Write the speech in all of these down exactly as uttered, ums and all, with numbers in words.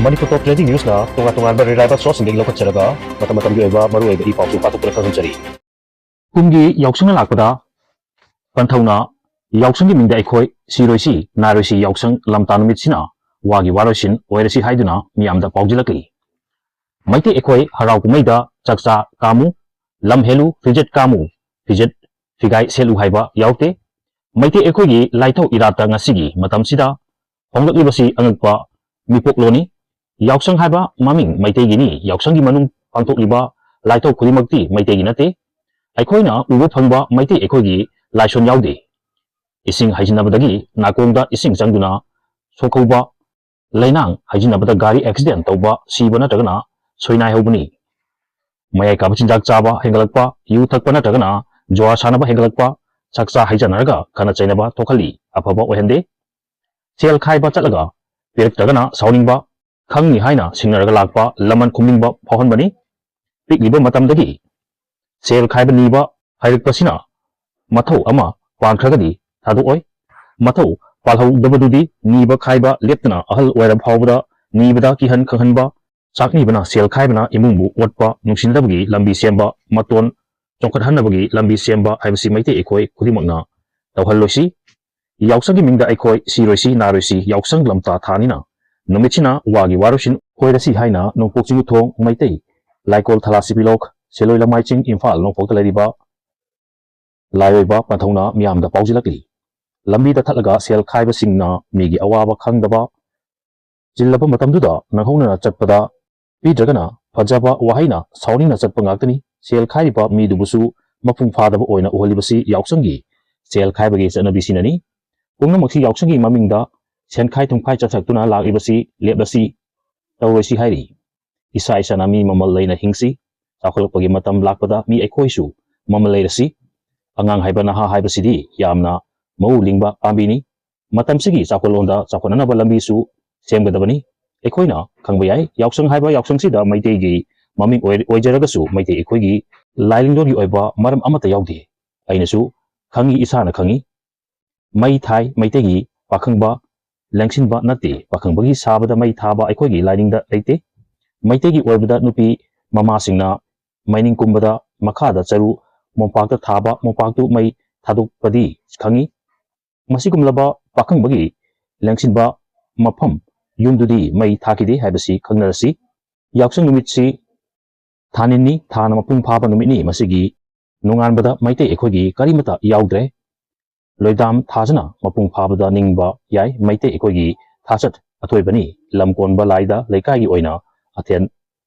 ꯃꯅꯤꯄꯨꯔ ꯇꯣꯞ trending ꯅ꯭ꯌꯨꯁꯅ ꯇꯣꯉꯥꯟ ꯇꯣꯉꯥꯟꯕ reliable ꯁꯣꯔꯁꯁꯤꯡꯗꯒꯤ ꯂꯧꯈꯠꯆꯔꯒ ꯃꯇꯝ ꯃꯇꯝꯒꯤ ꯑꯣꯏꯕ ꯃꯔꯨꯑꯣꯏꯕ ꯏ ꯄꯥꯎꯁꯨ ꯄꯥꯊꯣꯛꯇꯨꯅ ꯈꯪꯍꯟꯖꯔꯤ꯫ ꯀꯨꯝꯒꯤ ꯌꯥꯎꯁꯪꯅ ꯂꯥꯛꯄꯗ ꯄꯟꯊꯧꯅ ꯌꯥꯎꯁꯪꯒꯤ ꯃꯤꯡꯗ ꯑꯩꯈꯣꯏ ꯁꯤꯔꯣꯏꯁꯤ ꯅꯥꯔꯣꯏꯁꯤ ꯌꯥꯎꯁꯪ ꯂꯝꯇꯥ ꯅꯨꯃꯤꯠꯁꯤꯅ ꯋꯥꯒꯤ ꯋꯥꯔꯣꯏꯁꯤꯟ ꯑꯣꯏꯔꯁꯤ ꯍꯥꯏꯗꯨꯅ ꯃꯤꯌꯥꯝꯗ ꯄꯥꯎꯖꯤꯜꯂꯛꯂꯤ꯫ ꯃꯩꯇꯩ ꯑꯩꯈꯣꯏ ꯍꯔꯥꯎ ꯀꯨꯝꯍꯩꯗ ꯆꯥꯛꯆꯥ ꯀꯥꯃꯨ, ꯂꯝ ꯍꯦꯜꯂꯨ, ꯐꯤꯖꯦꯠ ꯀꯥꯃꯨ, ꯐꯤꯖꯦꯠ ꯐꯤꯒꯥꯏ ꯁꯦꯠꯂꯨ ꯍꯥꯏꯕ ꯌꯥꯎꯗꯦ꯫ ꯃꯩꯇꯩ ꯑꯩꯈꯣꯏꯒꯤ ꯂꯥꯏꯊꯧ ꯏꯔꯥꯠꯇ ꯉꯁꯤꯒꯤ ꯃꯇꯝꯁꯤꯗ ꯍꯣꯡꯂꯛꯂꯤꯕꯁꯤ ꯑꯉꯛꯄ ꯃꯤꯄꯣꯛꯂꯣꯅꯤ꯫ ꯌꯥꯎꯁꯪ ꯍꯥꯏꯕ ꯃꯃꯤꯡ ꯃꯩꯇꯩꯒꯤꯅꯤ꯫ ꯌꯥꯎꯁꯪꯒꯤ ꯃꯅꯨꯡ ꯄꯥꯡꯊꯣꯛꯂꯤꯕ ꯂꯥꯏꯊꯧ ꯈꯨꯗꯤꯡꯃꯛꯇꯤ ꯃꯩꯇꯩꯒꯤ ꯅꯠꯇꯦ꯫ ꯑꯩꯈꯣꯏꯅ ꯎꯕ ꯐꯪꯕ ꯃꯩꯇꯩ ꯑꯩꯈꯣꯏꯒꯤ ꯂꯥꯏꯁꯣꯟ ꯌꯥꯎꯗꯦ꯫ ꯏꯁꯤꯡ ꯍꯩꯖꯤꯟꯅꯕꯗꯒꯤ ꯅꯥꯀꯣꯡꯗ ꯏꯁꯤꯡ ꯆꯪꯗꯨꯅ ꯁꯣꯛꯍꯧꯕ, ꯂꯩꯅꯥꯡ ꯍꯩꯖꯤꯟꯅꯕꯗ ꯒꯥꯔꯤ ꯑꯦꯛꯁꯤꯗꯦꯟ ꯇꯧꯕ, ꯁꯤꯕ ꯅꯠꯇ꯭ꯔꯒꯅ ꯁꯣꯏꯅꯥꯏꯍꯧꯕꯅꯤ꯫ ꯃꯌꯥꯏ ꯀꯥꯕ ꯆꯤꯟꯖꯥꯛ ꯆꯥꯕ ꯍꯦꯟꯒꯠꯂꯛꯄ, ꯌꯨ ꯊꯛꯄ ꯅꯠꯇ꯭ꯔꯒꯅ ꯖꯨꯋꯥ ꯁꯥꯟꯅꯕ ꯍꯦꯟꯒꯠꯂꯛꯄ, ꯆꯥꯛꯆꯥ ꯍꯩꯖꯅꯔꯒ ꯈꯠꯅ ꯆꯩꯅꯕ ꯊꯣꯛꯍꯜꯂꯤ, ꯑꯐꯕ ꯑꯣꯏꯍꯟꯗꯦ꯫ ꯁꯦꯜ ꯈꯥꯏꯕ ꯆꯠꯂꯒ ꯄꯤꯔꯛꯇ꯭ꯔꯒꯅ ꯁꯥꯎꯅꯤꯡꯕ, ꯈꯪꯅꯤ ꯍꯥꯏꯅ ꯁꯤꯡꯅꯔꯒ ꯂꯥꯛꯄ ꯂꯃꯟ ꯈꯨꯝꯅꯤꯡꯕ ꯐꯥꯎꯍꯟꯕꯅꯤ꯫ ꯄꯤꯛꯂꯤꯕ ꯃꯇꯝꯗꯒꯤ ꯁꯦꯜ ꯈꯥꯏꯕ ꯅꯤꯕ ꯍꯩꯔꯛꯄꯁꯤꯅ ꯃꯊꯧ ꯑꯃ ꯄꯥꯟꯈ꯭ꯔꯒꯗꯤ ꯊꯥꯗꯣꯛꯑꯣꯏ꯫ ꯃꯊꯧ ꯄꯥꯜꯍꯧꯗꯕꯗꯨꯗꯤ ꯅꯤꯕ ꯈꯥꯏꯕ ꯂꯦꯞꯇꯅ ꯑꯍꯜ ꯑꯣꯏꯔꯕ ꯐꯥꯎꯕꯗ ꯅꯤꯕꯗ ꯀꯤꯍꯟ ꯈꯪꯍꯟꯕ, ꯆꯥꯛꯅꯤꯕꯅ ꯁꯦꯜ ꯈꯥꯏꯕꯅ ꯏꯃꯨꯡꯕꯨ ꯑꯣꯠꯄ, ꯅꯨꯡꯁꯤꯅꯗꯕꯒꯤ ꯂꯝꯕꯤ ꯁꯦꯝꯕ, ꯃꯇꯣꯟ ꯆꯣꯡꯈꯠꯍꯟꯅꯕꯒꯤ ꯂꯝꯕꯤ ꯁꯦꯝꯕ ꯍꯥꯏꯕꯁꯤ ꯃꯩꯇꯩ ꯑꯩꯈꯣꯏ ꯈꯨꯗꯤꯡꯃꯛꯅ ꯇꯧꯍꯜꯂꯣꯏꯁꯤ꯫ ꯌꯥꯎꯁꯪꯒꯤ ꯃꯤꯡꯗ ꯑꯩꯈꯣꯏ ꯁꯤꯔꯣꯏꯁꯤ ꯅꯥꯔꯣꯏꯁꯤ ꯌꯥꯎꯁꯪ ꯂꯝꯇꯥ ꯊꯥꯅꯤꯅ ꯅꯨꯃꯤꯠꯁꯤꯅ ꯋꯥꯒꯤ ꯋꯥꯔꯣꯏꯁꯤꯟ ꯑꯣꯏꯔꯁꯤ ꯍꯥꯏꯅ ꯅꯣꯡꯄꯣꯛ ꯆꯤꯡꯊꯣꯡ ꯃꯩꯇꯩ ꯂꯥꯏꯀꯣꯜ ꯊꯂꯥ ꯁꯤꯄꯤꯂꯣꯛ ꯁꯦꯂꯣꯏ ꯂꯃꯥꯏ ꯆꯤꯡ ꯏꯝꯐꯥꯜ ꯅꯣꯡꯄꯣꯛꯇ ꯂꯩꯔꯤꯕ ꯂꯥꯏꯑꯣꯏꯕ ꯄꯟꯊꯧꯅ ꯃꯤꯌꯥꯝꯗ ꯄꯥꯎꯖꯤꯜꯂꯛꯂꯤ꯫ ꯂꯝꯕꯤꯗ ꯊꯠꯂꯒ ꯁꯦꯜ ꯈꯥꯏꯕꯁꯤꯡꯅ ꯃꯤꯒꯤ ꯑꯋꯥꯕ ꯈꯪꯗꯕ, ꯆꯤꯜꯂꯕ ꯃꯇꯝꯗꯨꯗ ꯅꯪꯍꯧꯅꯅ ꯆꯠꯄꯗ ꯄꯤꯗ꯭ꯔꯒꯅ ꯐꯖꯕ ꯋꯥꯍꯩꯅ ꯁꯥꯎꯅꯤꯡꯅ ꯆꯠꯄ ꯉꯥꯛꯇꯅꯤ꯫ ꯁꯦꯜ ꯈꯥꯏꯔꯤꯕ ꯃꯤꯗꯨꯕꯨꯁꯨ ꯃꯄꯨꯡ ꯐꯥꯗꯕ ꯑꯣꯏꯅ ꯎꯍꯜꯂꯤꯕꯁꯤ ꯌꯥꯎꯁꯪꯒꯤ ꯁꯦꯜ ꯈꯥꯏꯕꯒꯤ ꯆꯠꯅꯕꯤꯁꯤꯅꯅꯤ꯫ ꯄꯨꯝꯅꯃꯛꯁꯤ ꯌꯥꯎꯁꯪꯒꯤ ꯃꯃꯤꯡꯗ ꯁꯦꯟꯈꯥꯏ ꯊꯨꯝꯈꯥꯏ ꯆꯠꯊꯔꯛꯇꯨꯅ ꯂꯥꯛꯂꯤꯕꯁꯤ ꯂꯦꯞꯂꯁꯤ꯫ ꯇꯧꯔꯣꯏꯁꯤ ꯍꯥꯏꯔꯤ꯫ ꯏꯁꯥ ꯏꯁꯥꯅ ꯃꯤ ꯃꯃꯜ ꯂꯩꯅ ꯍꯤꯡꯁꯤ꯫ ꯆꯥꯎꯈꯠꯂꯛꯄꯒꯤ ꯃꯇꯝ ꯂꯥꯛꯄꯗ ꯃꯤ ꯑꯩꯈꯣꯏꯁꯨ ꯃꯃꯜ ꯂꯩꯔꯁꯤ꯫ ꯑꯉꯥꯡ ꯍꯥꯏꯕ ꯅꯍꯥ ꯍꯥꯏꯕꯁꯤꯗꯤ ꯌꯥꯝꯅ ꯃꯎ ꯂꯤꯡꯕ ꯄꯥꯝꯕꯤꯅꯤ꯫ ꯃꯇꯝꯁꯤꯒꯤ ꯆꯥꯎꯈꯠꯂꯣꯟꯗ ꯆꯥꯎꯈꯠꯅꯅꯕ ꯂꯝꯕꯤꯁꯨ ꯁꯦꯝꯒꯗꯕꯅꯤ꯫ ꯑꯩꯈꯣꯏꯅ ꯈꯪꯕ ꯌꯥꯏ, ꯌꯥꯎꯁꯪ ꯍꯥꯏꯕ ꯌꯥꯎꯁꯪꯁꯤꯗ ꯃꯩꯇꯩꯒꯤ ꯃꯃꯤꯡ ꯑꯣꯏ-, ꯑꯣꯏꯖꯔꯒꯁꯨ ꯃꯩꯇꯩ ꯑꯩꯈꯣꯏꯒꯤ ꯂꯥꯏꯅꯤꯡꯂꯣꯟꯒꯤ ꯑꯣꯏꯕ ꯃꯔꯝ ꯑꯃꯠꯇ ꯌꯥꯎꯗꯦ꯫ ꯑꯩꯅꯁꯨ ꯈꯪꯉꯤ, ꯏꯁꯥꯅ ꯈꯪꯉꯤ꯫ ꯃꯩ ꯊꯥꯏ, ꯃꯩꯇꯩꯒꯤ ꯄꯥꯈꯪꯕ ꯂꯦꯡꯁꯤꯟꯕ ꯅꯠꯇꯦ꯫ ꯄꯥꯈꯪꯕꯒꯤ ꯁꯥꯕꯗ ꯃꯩ ꯊꯥꯕ ꯑꯩꯈꯣꯏꯒꯤ ꯂꯥꯏꯅꯤꯡꯗ ꯂꯩꯇꯦ꯫ ꯃꯩꯇꯩꯒꯤ ꯑꯣꯏꯕꯗ ꯅꯨꯄꯤ ꯃꯃꯥꯁꯤꯡꯅ ꯃꯩꯅꯤꯡ ꯀꯨꯝꯕꯗ ꯃꯈꯥꯗ ꯆꯔꯨ ꯃꯣꯝꯄꯥꯛꯇ ꯊꯥꯕ ꯃꯣꯝꯄꯥꯛꯇꯨ ꯃꯩ ꯊꯥꯗꯣꯛꯄꯗꯤ ꯈꯪꯉꯤ꯫ ꯃꯁꯤꯒꯨꯝꯂꯕ ꯄꯥꯈꯪꯕꯒꯤ ꯂꯦꯡꯁꯤꯟꯕ ꯃꯐꯝ ꯌꯨꯝꯗꯨꯗꯤ ꯃꯩ ꯊꯥꯈꯤꯗꯦ ꯍꯥꯏꯕꯁꯤ ꯈꯪꯅꯔꯁꯤ꯫ ꯌꯥꯎꯁꯪ ꯅꯨꯃꯤꯠꯁꯤ ꯊꯥꯅꯤꯟꯅꯤ, ꯊꯥꯅ ꯃꯄꯨꯡ ꯐꯥꯕ ꯅꯨꯃꯤꯠꯅꯤ꯫ ꯃꯁꯤꯒꯤ ꯅꯣꯡꯉꯥꯟꯕꯗ ꯃꯩꯇꯩ ꯑꯩꯈꯣꯏꯒꯤ ꯀꯔꯤꯃꯠꯇ ꯌꯥꯎꯗ꯭ꯔꯦ꯫ ꯂꯣꯏꯗꯥꯝ ꯊꯥꯖꯅ ꯃꯄꯨꯡ ꯐꯥꯕꯗ ꯅꯤꯡꯕ ꯌꯥꯏ꯫ ꯃꯩꯇꯩ ꯑꯩꯈꯣꯏꯒꯤ ꯊꯥꯆꯠ ꯑꯊꯣꯏꯕꯅꯤ꯫ ꯂꯝ ꯀꯣꯟꯕ ꯂꯥꯏꯗ ꯂꯩꯀꯥꯏꯒꯤ ꯑꯣꯏꯅ ꯑꯊꯦꯟ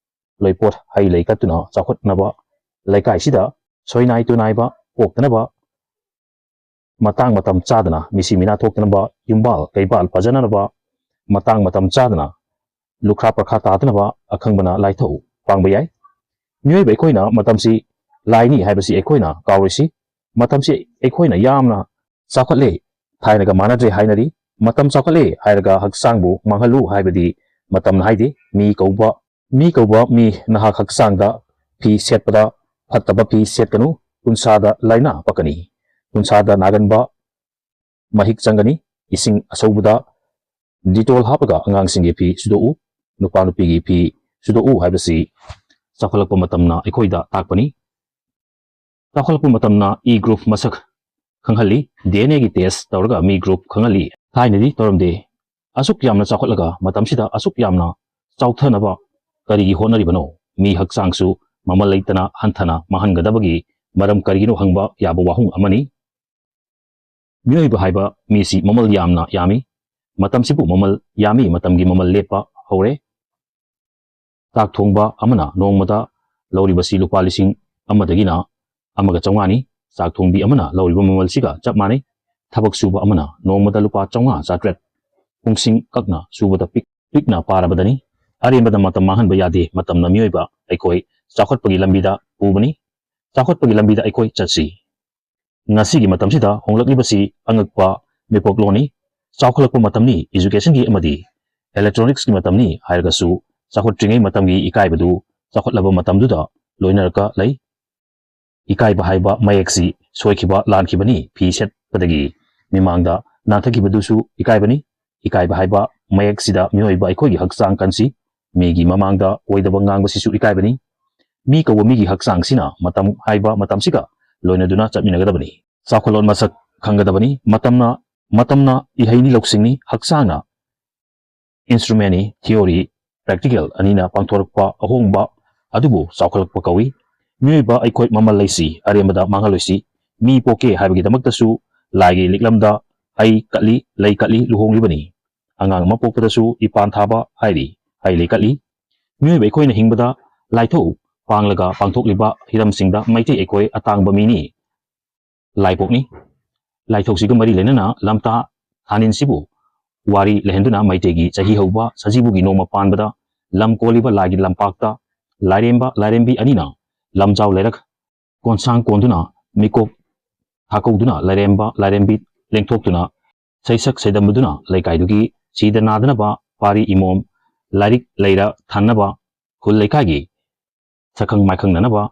ꯂꯣꯏꯄꯣꯠ ꯍꯩ ꯂꯩ ꯀꯠꯇꯨꯅ ꯆꯥꯎꯈꯠꯅꯕ, ꯂꯩꯀꯥꯏꯁꯤꯗ ꯁꯣꯏꯅꯥꯏ ꯇꯨꯅꯥꯏꯕ ꯄꯣꯛꯇꯅꯕ, ꯃꯇꯥꯡ ꯃꯇꯝ ꯆꯥꯗꯅ ꯃꯤꯁꯤ ꯃꯤꯅꯥ ꯊꯣꯛꯇꯅꯕ, ꯌꯨꯝꯕꯥꯜ ꯀꯩꯕꯥꯜ ꯐꯖꯅꯅꯕ, ꯃꯇꯥꯡ ꯃꯇꯝ ꯆꯥꯗꯅ ꯂꯨꯈ꯭ꯔꯥ ꯄ꯭ꯔꯈꯥ ꯇꯥꯗꯅꯕ ꯑꯈꯪꯕꯅ ꯂꯥꯏꯊꯧ ꯄꯥꯡꯕ ꯌꯥꯏ꯫ ꯃꯤꯑꯣꯏꯕ ꯑꯩꯈꯣꯏꯅ ꯃꯇꯝꯁꯤ ꯂꯥꯏꯅꯤ ꯍꯥꯏꯕꯁꯤ ꯑꯩꯈꯣꯏꯅ ꯀꯥꯎꯔꯣꯏꯁꯤ꯫ ꯃꯇꯝꯁꯤ ꯑꯩꯈꯣꯏꯅ ꯌꯥꯝꯅ ꯆꯥꯎꯈꯠꯂꯦ, ꯊꯥꯏꯅꯒ ꯃꯥꯟꯅꯗ꯭ꯔꯦ ꯍꯥꯏꯅꯔꯤ꯫ ꯃꯇꯝ ꯆꯥꯎꯈꯠꯂꯦ ꯍꯥꯏꯔꯒ ꯍꯛꯆꯥꯡꯕꯨ ꯃꯥꯡꯍꯜꯂꯨ ꯍꯥꯏꯕꯗꯤ ꯃꯇꯝꯅ ꯍꯥꯏꯗꯦ꯫ ꯃꯤ ꯀꯧꯕ, ꯃꯤ ꯀꯧꯕ ꯃꯤ ꯅꯍꯥꯛ ꯍꯛꯆꯥꯡꯗ ꯐꯤ ꯁꯦꯠꯄꯗ ꯐꯠꯇꯕ ꯐꯤ ꯁꯦꯠꯀꯅꯨ, ꯎꯟꯁꯥꯗ ꯂꯥꯏꯅꯥ ꯄꯛꯀꯅꯤ꯫ ꯎꯟꯁꯥꯗ ꯅꯥꯒꯟꯕ ꯃꯍꯤꯛ ꯆꯪꯒꯅꯤ꯫ ꯏꯁꯤꯡ ꯑꯁꯧꯕꯗ ꯗꯤꯇꯣꯜ ꯍꯥꯞꯄꯒ ꯑꯉꯥꯡꯁꯤꯡꯒꯤ ꯐꯤ ꯁꯨꯗꯣꯛꯎ꯫ ꯅꯨꯄꯥ ꯅꯨꯄꯤꯒꯤ ꯐꯤ ꯁꯨꯗꯣꯛꯎ ꯍꯥꯏꯕꯁꯤ ꯆꯥꯎꯈꯠꯂꯛꯄ ꯃꯇꯝꯅ ꯑꯩꯈꯣꯏꯗ ꯇꯥꯛꯄꯅꯤ꯫ ꯆꯥꯎꯈꯠꯂꯛꯄ ꯃꯇꯝꯅ ꯏ ꯒ꯭ꯔꯨꯞ ꯃꯁꯛ ꯈꯪꯍꯜꯂꯤ꯫ ꯗꯤ ꯑꯦꯟ ꯑꯦꯒꯤ ꯇꯦꯁ ꯇꯧꯔꯒ ꯃꯤ ꯒ꯭ꯔꯨꯞ ꯈꯪꯍꯜꯂꯤ꯫ ꯊꯥꯏꯅꯗꯤ ꯇꯧꯔꯝꯗꯦ꯫ ꯑꯁꯨꯛ ꯌꯥꯝꯅ ꯆꯥꯎꯈꯠꯂꯒ ꯃꯇꯝꯁꯤꯗ ꯑꯁꯨꯛ ꯌꯥꯝꯅ ꯆꯥꯎꯊꯅꯕ ꯀꯔꯤꯒꯤ ꯍꯣꯠꯅꯔꯤꯕꯅꯣ? ꯃꯤ ꯍꯛꯆꯥꯡꯁꯨ ꯃꯃꯜ ꯂꯩꯇꯅ ꯍꯟꯊꯅ ꯃꯥꯡꯍꯟꯒꯗꯕꯒꯤ ꯃꯔꯝ ꯀꯔꯤꯒꯤꯅꯣ ꯍꯪꯕ ꯌꯥꯕ ꯋꯥꯍꯪ ꯑꯃꯅꯤ꯫ ꯃꯤꯑꯣꯏꯕ ꯍꯥꯏꯕ ꯃꯤꯁꯤ ꯃꯃꯜ ꯌꯥꯝꯅ ꯌꯥꯝꯃꯤ꯫ ꯃꯇꯝꯁꯤꯕꯨ ꯃꯃꯜ ꯌꯥꯝꯃꯤ, ꯃꯇꯝꯒꯤ ꯃꯃꯜ ꯂꯦꯞꯄ ꯍꯧꯔꯦ꯫ ꯆꯥꯛ ꯊꯣꯡꯕ ꯑꯃꯅ ꯅꯣꯡꯃꯗ ꯂꯧꯔꯤꯕꯁꯤ ꯂꯨꯄꯥ ꯂꯤꯁꯤꯡ ꯑꯃꯗꯒꯤꯅ ꯑꯃꯒ ꯆꯥꯝꯃꯉꯥꯅꯤ꯫ ꯆꯥꯛ ꯊꯣꯡꯕꯤ ꯑꯃꯅ ꯂꯧꯔꯤꯕ ꯃꯃꯜꯁꯤꯒ ꯆꯞ ꯃꯥꯟꯅꯩ꯫ ꯊꯕꯛ ꯁꯨꯕ ꯑꯃꯅ ꯅꯣꯡꯃꯗ ꯂꯨꯄꯥ ꯆꯥꯝꯃꯉꯥ ꯆꯥꯇ꯭ꯔꯦꯠ ꯄꯨꯡꯁꯤꯡ ꯀꯛꯅ ꯁꯨꯕꯗ ꯄꯤꯛ-, ꯄꯤꯛꯅ ꯄꯥꯔꯕꯗꯅꯤ꯫ ꯑꯔꯦꯝꯕꯗ ꯃꯇꯝ ꯃꯥꯡꯍꯟꯕ ꯌꯥꯗꯦ꯫ ꯃꯇꯝꯅ ꯃꯤꯑꯣꯏꯕ ꯑꯩꯈꯣꯏ ꯆꯥꯎꯈꯠꯄꯒꯤ ꯂꯝꯕꯤꯗ ꯄꯨꯕꯅꯤ꯫ ꯆꯥꯎꯈꯠꯄꯒꯤ ꯂꯝꯕꯤꯗ ꯑꯩꯈꯣꯏ ꯆꯠꯁꯤ꯫ ꯉꯁꯤꯒꯤ ꯃꯇꯝꯁꯤꯗ ꯍꯣꯡꯂꯛꯂꯤꯕꯁꯤ ꯑꯉꯛꯄ ꯃꯤꯄꯣꯛꯂꯣꯟꯅꯤ꯫ ꯆꯥꯎꯈꯠꯂꯛꯄ ꯃꯇꯝꯅꯤ, educationꯒꯤ ꯑꯃꯗꯤ electronicsꯀꯤ ꯃꯇꯝꯅꯤ ꯍꯥꯏꯔꯒꯁꯨ, ꯆꯥꯎꯈꯠꯇ꯭ꯔꯤꯉꯩ ꯃꯇꯝꯒꯤ ꯏꯀꯥꯏꯕꯗꯨ ꯆꯥꯎꯈꯠꯂꯕ ꯃꯇꯝꯗꯨꯗ ꯂꯣꯏꯅꯔꯛꯀ ꯂꯩ꯫ ꯏꯀꯥꯏꯕ ꯍꯥꯏꯕ ꯃꯌꯦꯛꯁꯤ ꯁꯣꯏꯈꯤꯕ, ꯂꯥꯟꯈꯤꯕꯅꯤ꯫ ꯐꯤ ꯁꯦꯠꯄꯗꯒꯤ ꯃꯤꯃꯥꯡꯗ ꯅꯥꯟꯊꯈꯤꯕꯗꯨꯁꯨ ꯏꯀꯥꯏꯕꯅꯤ꯫ ꯏꯀꯥꯏꯕ ꯍꯥꯏꯕ ꯃꯌꯦꯛꯁꯤꯗ ꯃꯤꯑꯣꯏꯕ ꯑꯩꯈꯣꯏꯒꯤ ꯍꯛꯆꯥꯡ ꯀꯟꯁꯤ꯫ ꯃꯤꯒꯤ ꯃꯃꯥꯡꯗ ꯑꯣꯏꯗꯕ ꯉꯥꯡꯕꯁꯤꯁꯨ ꯏꯀꯥꯏꯕꯅꯤ꯫ ꯃꯤ ꯀꯧꯕ ꯃꯤꯒꯤ ꯍꯛꯆꯥꯡꯁꯤꯅ ꯃꯇꯝ ꯍꯥꯏꯕ ꯃꯇꯝꯁꯤꯒ ꯂꯣꯏꯅꯗꯨꯅ ꯆꯠꯃꯤꯟꯅꯒꯗꯕꯅꯤ꯫ ꯆꯥꯎꯈꯠꯂꯣꯟ ꯃꯁꯛ ꯈꯪꯒꯗꯕꯅꯤ꯫ ꯃꯇꯝꯅ, ꯃꯇꯝꯅ ꯏꯍꯩꯅꯤ ꯂꯧꯁꯤꯡꯅꯤ, ꯍꯛꯆꯥꯡꯅ instrumentꯅꯤ꯫ Theory, practical ꯑꯅꯤꯅ ꯄꯥꯡꯊꯣꯔꯛꯄ ꯑꯍꯣꯡꯕ ꯑꯗꯨꯕꯨ ꯆꯥꯎꯈꯠꯂꯛꯄ ꯀꯧꯏ꯫ ꯃꯤꯑꯣꯏꯕ ꯑꯩꯈꯣꯏ ꯃꯃꯜ ꯂꯩꯁꯤ, ꯑꯔꯦꯝꯕꯗ ꯃꯥꯡꯍꯜꯂꯣꯏꯁꯤ꯫ ꯃꯤ ꯄꯣꯛꯀꯦ ꯍꯥꯏꯕꯒꯤꯗꯃꯛꯇꯁꯨ ꯂꯥꯏꯒꯤ ꯂꯤꯛꯂꯝꯗ ꯍꯩ ꯀꯠꯂꯤ, ꯂꯩ ꯀꯠꯂꯤ, ꯂꯨꯍꯣꯡꯂꯤꯕꯅꯤ꯫ ꯑꯉꯥꯡ ꯑꯃ ꯄꯣꯛꯄꯗꯁꯨ ꯏꯄꯥꯟ ꯊꯥꯕ ꯍꯥꯏꯔꯤ, ꯍꯩ ꯂꯩ ꯀꯠꯂꯤ꯫ ꯃꯤꯑꯣꯏꯕ ꯑꯩꯈꯣꯏꯅ ꯍꯤꯡꯕꯗ ꯂꯥꯏꯊꯧ ꯄꯥꯡꯂꯒ ꯄꯥꯡꯊꯣꯛꯂꯤꯕ ꯍꯤꯔꯝꯁꯤꯡꯗ ꯃꯩꯇꯩ ꯑꯩꯈꯣꯏ ꯑꯇꯥꯡꯕ ꯃꯤꯅꯤ꯫ ꯂꯥꯏꯄꯣꯛꯅꯤ꯫ ꯂꯥꯏꯊꯧꯁꯤꯒ ꯃꯔꯤ ꯂꯩꯅꯅ ꯂꯝꯇꯥ ꯊꯥꯅꯤꯟꯁꯤꯕꯨ ꯋꯥꯔꯤ ꯂꯩꯍꯟꯗꯨꯅ ꯃꯩꯇꯩꯒꯤ ꯆꯍꯤ ꯍꯧꯕ ꯁꯖꯤꯕꯨꯒꯤ ꯅꯣꯡꯃ ꯄꯥꯟꯕꯗ ꯂꯝ ꯀꯣꯜꯂꯤꯕ ꯂꯥꯏꯒꯤ ꯂꯝꯄꯥꯛꯇ ꯂꯥꯏꯔꯦꯝꯕ ꯂꯥꯏꯔꯦꯝꯕꯤ ꯑꯅꯤꯅ ꯂꯝꯖꯥꯎ ꯂꯩꯔꯛ ꯀꯣꯟꯁꯥꯡ ꯀꯣꯟꯗꯨꯅ ꯃꯤꯀꯣꯛ ꯊꯥꯀꯧꯗꯨꯅ ꯂꯥꯏꯔꯦꯝꯕ ꯂꯥꯏꯔꯦꯝꯕꯤ ꯂꯦꯡꯊꯣꯛꯇꯨꯅ ꯁꯩꯁꯛ ꯁꯩꯗꯝꯕꯗꯨꯅ ꯂꯩꯀꯥꯏꯗꯨꯒꯤ ꯁꯤꯗ ꯅꯥꯗꯅꯕ ꯄꯥꯔꯤ ꯏꯃꯣꯝ ꯂꯥꯏꯔꯤꯛ ꯂꯩꯔ ꯊꯟꯅꯕ ꯈꯨꯜ ꯂꯩꯀꯥꯏꯒꯤ ꯁꯛꯈꯪ ꯃꯥꯏꯈꯪꯅꯅꯕ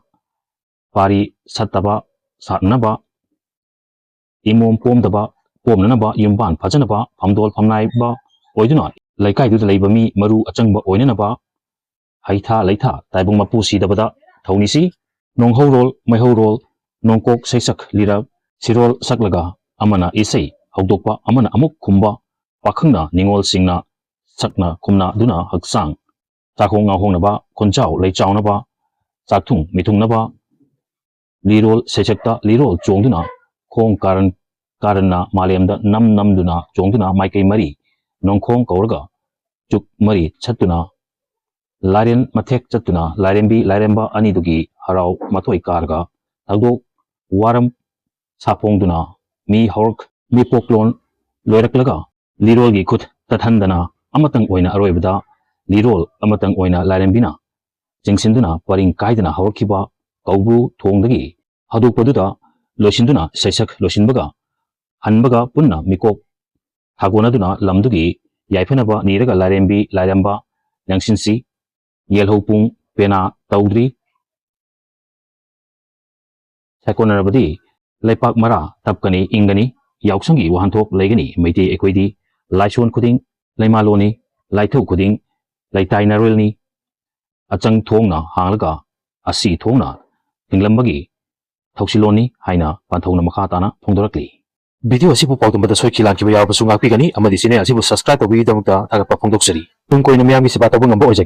ꯄꯥꯔꯤ ꯁꯠꯇꯕ ꯁꯥꯠꯅꯅꯕ ꯏꯃꯣꯝ ꯄꯣꯝꯗꯕ ꯄꯣꯝꯅꯅꯕ ꯌꯨꯝꯕꯥꯟ ꯐꯖꯅꯕ ꯐꯝꯗꯣꯜ ꯐꯝꯅꯥꯏꯕ ꯑꯣꯏꯗꯨꯅ ꯂꯩꯀꯥꯏꯗꯨꯗ ꯂꯩꯕ ꯃꯤ ꯃꯔꯨ ꯑꯆꯪꯕ ꯑꯣꯏꯅꯅꯕ ꯍꯩꯊꯥ ꯂꯩꯊꯥ ꯇꯥꯏꯕꯪ ꯃꯄꯨ ꯁꯤꯗꯕꯗ ꯊꯧꯅꯤꯁꯤ꯫ ꯅꯣꯡꯍꯧꯔꯣꯜ ꯃꯩꯍꯧꯔꯣꯜ ꯅꯣꯡꯀꯣꯛ ꯁꯩꯁꯛ ꯂꯤꯔꯛ ꯁꯤꯔꯣꯜ ꯁꯛꯂꯒ ꯑꯃꯅ ꯏꯁꯩ ꯍꯧꯗꯣꯛꯄ ꯑꯃꯅ ꯑꯃꯨꯛ ꯈꯨꯝꯕ ꯄꯥꯈꯪꯅ ꯅꯤꯉꯣꯜꯁꯤꯡꯅ ꯁꯛꯅ ꯈꯨꯝꯅꯗꯨꯅ ꯍꯛꯆꯥꯡ ꯆꯥꯛꯈꯣꯡ ꯉꯥꯍꯣꯡꯅꯕ ꯈꯣꯟꯖꯥꯎ ꯂꯩꯆꯥꯎꯅꯕ ꯆꯥꯛꯊꯨꯡ ꯃꯤꯊꯨꯡꯅꯕ ꯂꯤꯔꯣꯜ ꯁꯩꯁꯛꯇ ꯂꯤꯔꯣꯜ ꯆꯣꯡꯗꯨꯅ ꯈꯣꯡ ꯀꯥꯔꯟ ꯀꯥꯔꯟꯅ ꯃꯥꯂꯦꯝꯗ ꯅꯝ ꯅꯝꯗꯨꯅ ꯆꯣꯡꯗꯨꯅ ꯃꯥꯏꯀꯩ ꯃꯔꯤ ꯅꯣꯡꯈꯣꯡ ꯀꯧꯔꯒ ꯆꯨꯛ ꯃꯔꯤ ꯆꯠꯇꯨꯅ ꯂꯥꯏꯔꯦꯟ ꯃꯊꯦꯛ ꯆꯠꯇꯨꯅ ꯂꯥꯏꯔꯦꯝꯕꯤ ꯂꯥꯏꯔꯦꯝꯕ ꯑꯅꯤꯗꯨꯒꯤ ꯍꯔꯥꯎ ꯃꯊꯣꯏ ꯀꯥꯔꯒ ꯊꯧꯗꯣꯛ ꯋꯥꯔꯝ ꯁꯥꯐꯣꯡꯗꯨꯅ ꯃꯤ ꯍꯧꯔꯛ ꯃꯤꯄꯣꯛꯂꯣꯟ ꯂꯣꯏꯔꯛꯂꯒ ꯂꯤꯔꯣꯜꯒꯤ ꯈꯨꯠ ꯇꯠꯍꯟꯗꯅ ꯑꯃꯇꯪ ꯑꯣꯏꯅ ꯑꯔꯣꯏꯕꯗ ꯂꯤꯔꯣꯜ ꯑꯃꯇꯪ ꯑꯣꯏꯅ ꯂꯥꯏꯔꯦꯝꯕꯤꯅ ꯆꯤꯡꯁꯤꯟꯗꯨꯅ ꯄꯔꯤꯡ ꯀꯥꯏꯗꯅ ꯍꯧꯔꯛꯈꯤꯕ ꯀꯧꯕ꯭ꯔꯨ ꯊꯣꯡꯗꯒꯤ ꯍꯧꯗꯣꯛꯄꯗꯨꯗ ꯂꯣꯏꯁꯤꯟꯗꯨꯅ ꯁꯩꯁꯛ ꯂꯣꯏꯁꯤꯟꯕꯒ ꯍꯟꯕꯒ ꯄꯨꯟꯅ ꯃꯤꯀꯣꯛ ꯊꯥꯒꯣꯟꯅꯗꯨꯅ ꯂꯝꯗꯨꯒꯤ ꯌꯥꯏꯐꯅꯕ ꯅꯤꯔꯒ ꯂꯥꯏꯔꯦꯝꯕꯤ ꯂꯥꯏꯔꯦꯝꯕ ꯂꯦꯡꯁꯤꯟꯁꯤ꯫ ꯌꯦꯜꯍꯧ ꯄꯨꯡ ꯄꯦꯅꯥ ꯇꯧꯗ꯭ꯔꯤ꯫ ꯁꯥꯏꯀꯣꯟꯅꯔꯕꯗꯤ ꯂꯩꯄꯥꯛ ꯃꯔꯥ ꯇꯞꯀꯅꯤ ꯏꯪꯒꯅꯤ꯫ ꯌꯥꯎꯁꯪꯒꯤ ꯋꯥꯍꯟꯊꯣꯛ ꯂꯩꯒꯅꯤ꯫ ꯃꯩꯇꯩ ꯑꯩꯈꯣꯏꯗꯤ ꯂꯥꯏꯁꯣꯟ ꯈꯨꯗꯤꯡ ꯂꯩꯃꯥꯂꯣꯟꯅꯤ, ꯂꯥꯏꯊꯧ ꯈꯨꯗꯤꯡ ꯂꯩꯇꯥꯏꯅꯔꯣꯜꯅꯤ, ꯑꯆꯪ ꯊꯣꯡꯅ ꯍꯥꯡꯂꯒ ꯑꯁꯤ ꯊꯣꯡꯅ ꯊꯤꯡꯂꯝꯕꯒꯤ ꯊꯧꯁꯤꯜꯂꯣꯟꯅꯤ ꯍꯥꯏꯅ ꯄꯥꯟꯊꯧꯅ ꯃꯈꯥ ꯇꯥꯅ ꯐꯣꯡꯗꯣꯔꯛꯂꯤ꯫ ꯚꯤꯗꯤꯑꯣ ꯑꯁꯤꯕꯨ ꯄꯥꯎꯗꯝꯕꯗ ꯁꯣꯏꯈꯤ ꯂꯥꯟꯈꯤꯕ ꯌꯥꯎꯔꯕꯁꯨ ꯉꯥꯛꯄꯤꯒꯅꯤ ꯑꯃꯗꯤ ꯆꯦꯅꯦꯜ ꯑꯁꯤꯕꯨ ꯁꯕꯁꯀ꯭ꯔꯥꯏꯕ ꯇꯧꯕꯤꯕꯒꯤꯗꯃꯛꯇ ꯊꯥꯒꯠꯄ ꯐꯣꯡꯗꯣꯛꯆꯔꯤ꯫ ꯇꯨꯡ ꯀꯣꯏꯅ ꯃꯤꯌꯥꯝꯒꯤ ꯁꯦꯕꯥ ꯇꯧꯕ ꯉꯝꯕ ꯑꯣꯏꯖꯒꯦ꯫